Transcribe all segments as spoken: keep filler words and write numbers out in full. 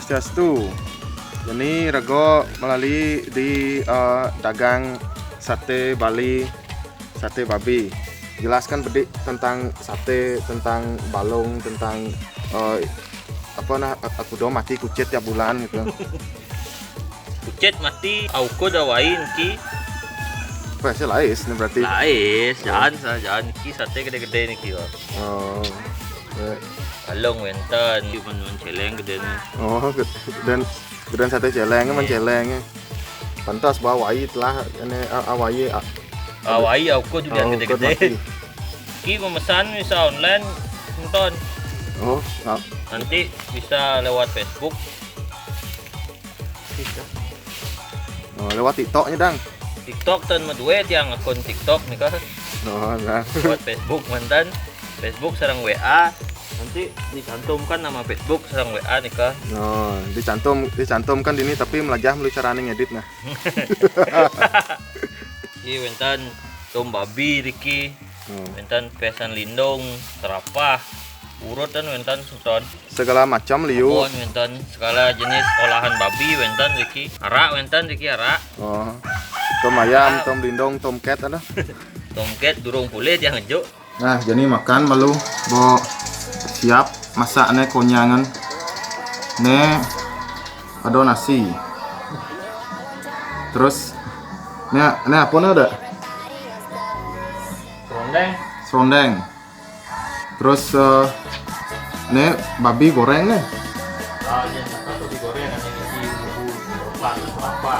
Swastiastu. Jani raga malali di, eh, dagang sate Bali, sate babi. Jelaskan bedik tentang sate, tentang balung, tentang, eh, apa nah, aku do mati kucit tiap bulan gitu. Kucit mati, aukud awai niki. Apa sih lais nih berarti? Lais, jangan sa, jangan niki sate gede-gede niki loh. Oh. Eh, Balung wénten, cuman menceleng gede nih. Oh, ged- dan gedean sate celeng, menceleng. Pantas bawa wai telah ini, ah, ah, wai, ah, Awai aukud udah oh, gede-gede. mati. Ki memesan bisa online, nonton. Oh, ah, Nanti bisa lewat Facebook. oh, lewat TikToknya dang. TikTok dan madue tiang akun TikTok nih kak. Oh, nah. Buat Facebook mantan. Facebook sareng WA. Nanti dicantumkan nama Facebook sareng WA nih kak. Oh, dicantum, dicantumkan dini tapi melajah melalui carane ngedit nah. Iya wénten tom babi riki. Oh. Wénten pesan lindung, serapah, urut dan wénten suton. Segala macam liu. Abon wénten segala jenis olahan babi wénten riki. Arak wénten riki arak. Oh. Tom ayam, tom lindung, tom cat ada. Tomcat durung pulih dia ngejuk. Nah, jadi makan malu bo siap masak ne konyangan. Ne ada nasi. Terus ne ne apa ne ada? Rondeng. Serondeng. Terus eh, ne babi goreng ne. Ah, yang satu digoreng ada isi bumbu coklat apa?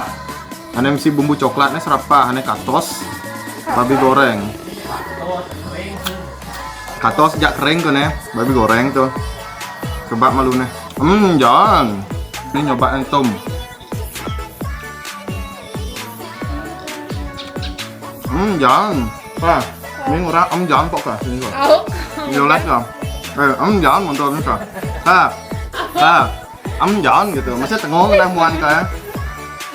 Ane mesti bumbu coklatnya serapah, ane katos babi goreng. Katos jak kering tuh ne, babi goreng tuh. Coba malu ne. Hmm, jangan. Ini nyoba yang tom. Hmm, jangan. Wah, ini ngurang em jangan kok kah? Ini kok. Au. Violet kah? Eh, em jangan motor ni kah? Kah? Kah? Em jangan gitu. Masih tengok kena muan kah?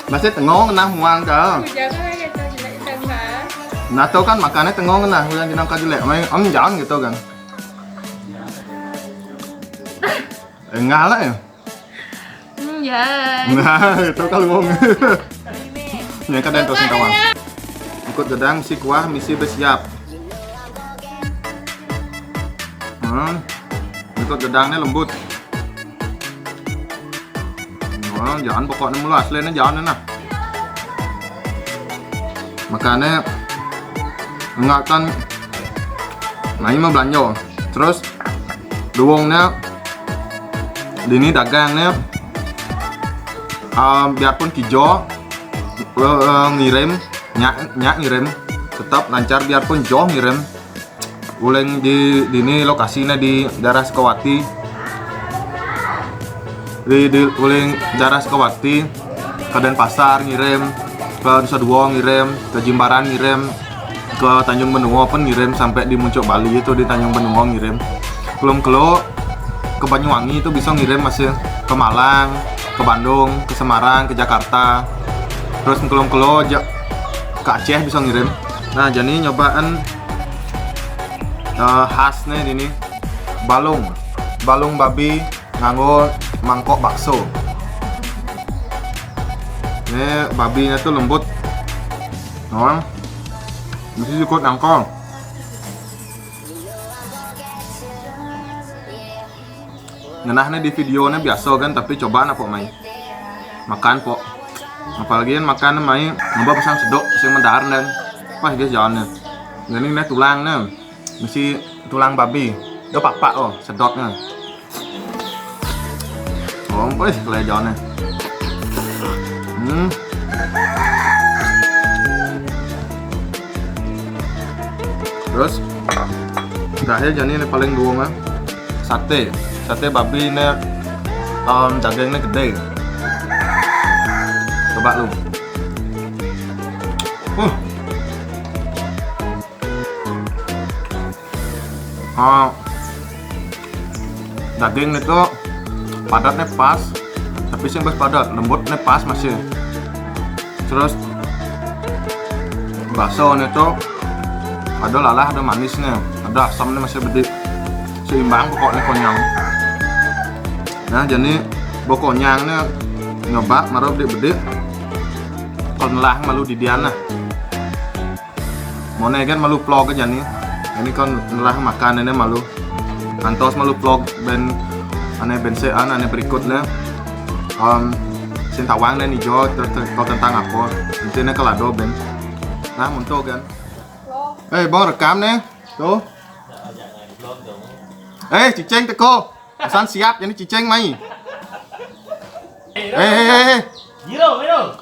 Masih tengok kena muan kah? Jangan ya, jangan, jangan. Nah, tau kan makannya tengok kena, yang jenang kajelek. Main em jangan gitu kan. Enggak lah ya. Hmm, ya. Nah, itu kalau wong. Nya kadang terus kawan. Ikut gedang si kuah misi bersiap. Hmm. Ikut gedangnya lembut. Wah, jangan pokoknya mulu aslinya jangan nah. Makanya enggak kan nah ini mah belanja. Terus duwongnya dini dagangnya ah, biarpun kijo eh, ngirim nyak nyak ngirim tetap lancar biarpun joh ngirim. Uling di dini lokasinya di daerah Sukawati. Di, di uling daerah Sukawati, ke Denpasar ngirim, ke Nusa Dua ngirim, ke Jimbaran ngirim, ke Tanjung Benoa pun ngirim sampai di Muncuk Bali itu di Tanjung Benoa ngirim. Belum kelo ke Banyuwangi itu bisa ngirim masih ke Malang, ke Bandung, ke Semarang, ke Jakarta. Terus belum kelo ja- ke Aceh bisa ngirim. Nah, jadi nyobaan eh, khas nih ini balung, balung babi nganggo mangkok bakso. Ini babinya tuh lembut, nah, mesti cukup nangkong. Ngenahnya di videonya biasa kan, tapi coba apa mai makan pok. Apalagi kan makan mai ngebah pesan sedok sing mendar dan pas guys jalannya. Jadi ini tulang nih, mesti tulang babi. Do papak oh sedoknya. Oh, wis kelejaannya. Hmm. Terus terakhir jadi ini paling dua mah sate, sate babi ini um, dagingnya gede. Coba lu. Uh. Ah, daging itu padatnya pas, tapi sing pas padat, lembutnya pas masih. Terus bakso itu ada lalah, ada manisnya, ada asamnya masih bedik, seimbang pokoknya konyang. Nah, jadi Boko nyang ne, nyoba maroh bedik-bedik. Kon lah malu di diana. Mone kan malu vlog aja nih. Ini kon lah makan ini malu. Antos malu vlog ben ane ben sean ane berikutnya. Um, sin tawang ne nijo ter ter tentang apa. Intinya kalau do ben. Nah, muntul kan. Eh, bang rekam nih. Tuh. Eh, cicing teko. Pesan siap jadi cicing mai. Eh, eh, eh, eh. Giro, giro.